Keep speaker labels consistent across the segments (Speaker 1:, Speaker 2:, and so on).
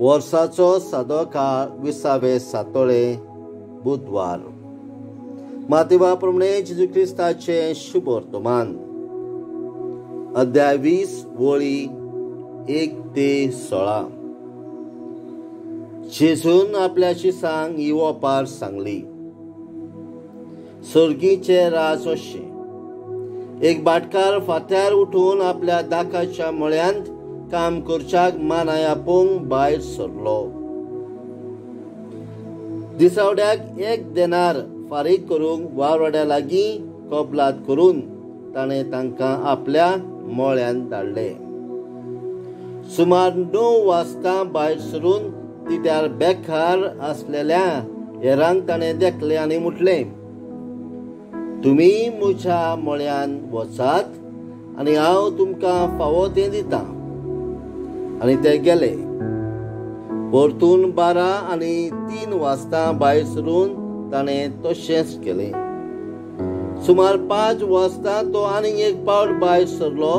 Speaker 1: वर्साचो सादो काळ विसावे सातोळे बुधवार. मातेवा प्रमाणे जेजू क्रिस्ताचें शुभ वर्तमान, अध्याय 20 वळी 1 ते 16. जेजून आपल्या शिसांक ही ओपार सांगली. सर्गीचें राज अशें, एक भाटकार फात्यार उठून आपल्या दाकाच्या मळ्यांत काम करच्याक मानाय आपोवंक भायर सरलो. दिसावड्याक एक देनार फारीक करूंक वावराड्या लागीं कबलात करून ताणें तांकां आपल्या मळ्यांत धाडले. सुमार 9 वाजता भायर सरून तिट्यार बेकार आसलेल्या हेरांक ताणें देखलें आनी म्हटलें, तुमी म्हज्या मळ्यान वचात आनी हांव तुमकां फावो तें दितां. आनी ते गेले. परतून 12 आनी 3 वाजता भायर सरून ताणें तशेंच केलें. सुमार 5 वाजता तो आनीक एक पावट भायर सरलो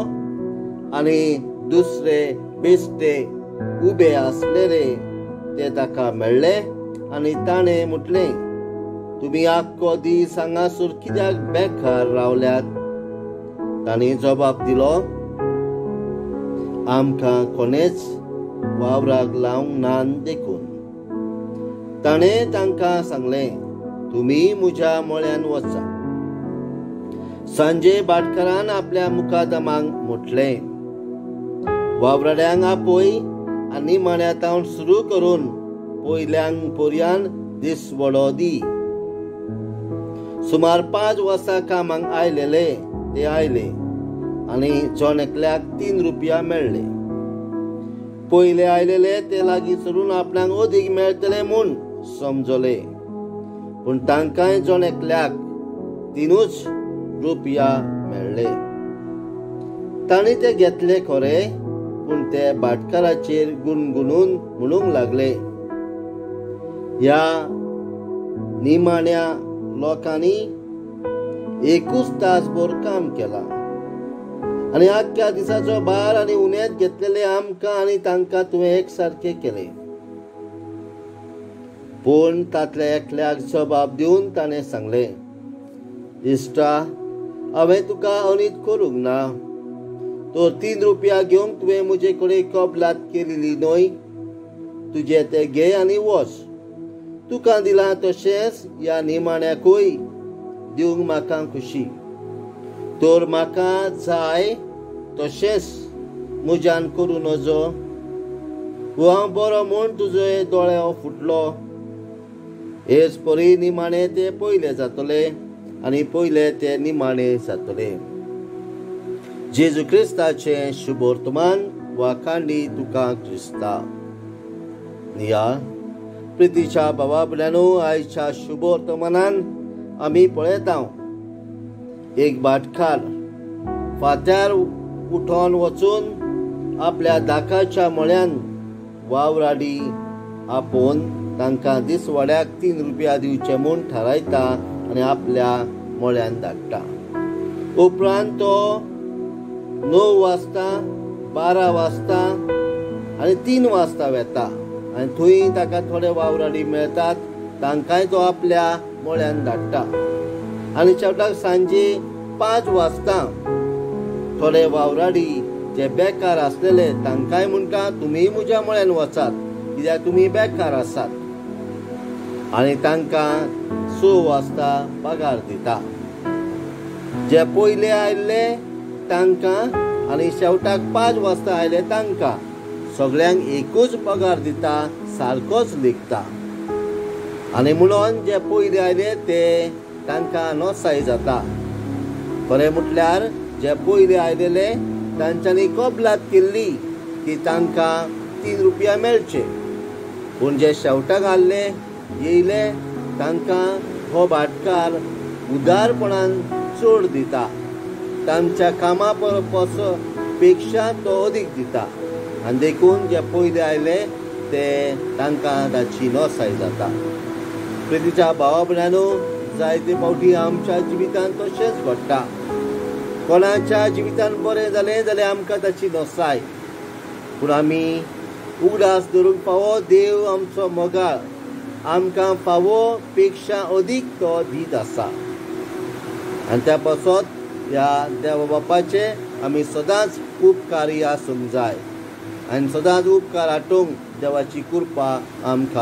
Speaker 1: आनी दुसरे बेश्टे उबे आसलेले ते ताका मेळ्ळे आनी ताणें म्हटलें, तुमी आख्खो दीस हांगासर कित्याक बेकार रावल्यात? तांणी जबाब दिलो, आमकां कोणेच वावराक लावंक ना देखून. ताणें तांकां सांगलें, तुमी म्हज्या मळ्यान वचा. सांजे भाटकारान आपल्या मुकादमांक म्हटलें, वावराड्यांक आपय आनी मळ्यांत सुरू करून पयल्यांक पर्यान दिसवडो दी. सुमार 5 वर्सां कामाक आयलेले ते आयले आनी जण एकल्याक 3 रुपया मेळ्ळे. पयले आयलेले ते लागीं सरून आपणाक अदीक मेळटले म्हूण समजले, पूण तांकांय जण एकल्याक 3 रुपया मेळ्ळे. तांणी ते घेतले खरे, पूण ते भाटकाराचेर गुणगुणून म्हणूंक लागले, ह्या निमाण्या लोकांनी एकूच तासभर काम केलां आनी आख्ख्या दिसाचो भार आनी उणेंत घेतलेले आमकां आनी तांकां तुवें एकसारकें केलें. पूण तांतल्या एकल्याक जबाब दिवन ताणें सांगलें, इश्टा, हांवें तुका अनीत करूंक ना. तर 3 रुपया घेवंक तुवें म्हजे कडेन कबलात केलेली न्हय? तुजें तें घे आनी वच. तुका दिलां तशेंच ह्या निमाण्याकूय दिवंक म्हाका खुशी. तर म्हाका जाय तशेंच म्हज्यान करूं नजो. हांव बरो म्हूण तुजे दोळे फुटलो. हेच परी निमाणे ते पयले जातले आनी पयले ते निमाणे जातले. जेजू क्रिस्ताचें शुभ वर्तमान वा कांडी तुका क्रिस्ता. निया प्रितीच्या भावा भयणांनो, आयच्या शुभ वर्तमानान आमी पळयता एक भाटकार फात्यार उठोन वचून आपल्या दाकाच्या मळ्यान वावराडी आपोवन तांकां दिसवाड्याक 3 रुपया दिवचे म्हूण थारायता आनी आपल्या मळ्यान धाडटा. उपरांत तो 9 वाजता, 12 वाजता आनी 3 वाजता वेता आनी थंय ताका थोडे वावराडी मेळटात, तांकांय तो आपल्या मळ्यान धाडटा. आनी शेवटाक सांजे 5 वाजता थोडे वावराडी जे बेकार आसलेले तांकांय म्हणटा, तुमी म्हज्या मळ्यान वचात कित्याक तुमी बेकार आसात. आनी तांकां 6 वाजता पगार दिता. जे पयले आयिल्ले तांकां आनी शेवटाक 5 वाजता आयले तांकां सगळ्यांक एकूच पगार दिता, सारकोच लिखता. आनी म्हणून जे पयले आयले ते तांकां नोसाय जाता. खरें म्हटल्यार जे पयले आयलेले तांच्यांनी कबलात केल्ली की तांकां 3 रुपया मेळचे, पूण जे शेवटाक आयले येयले तांकां हो भाटकार उदारपणान चड दिता, तांच्या कामा पेक्षा तो अदीक दिता. आनी देखून जे पयले आयले ते तांकां ताची नोसाय जाता. प्रितीच्या भावा भयणांनो, जायते फावटी आमच्या जिवितांत तशेंच घडटा. कोणाच्या जिवितांत बरें जालें जाल्यार आमकां ताची नोसाय, पूण आमी उगडास धरूंक फावो देव आमचो मोगाळ, आमकां फावो पेक्षा अदीक तो दीत आसा. आनी त्या पासत ह्या देवा बापाचे आमी सदांच उपकारी आसूंक जाय आनी सदांच उपकार आटोवंक देवाची कृपा आमकां.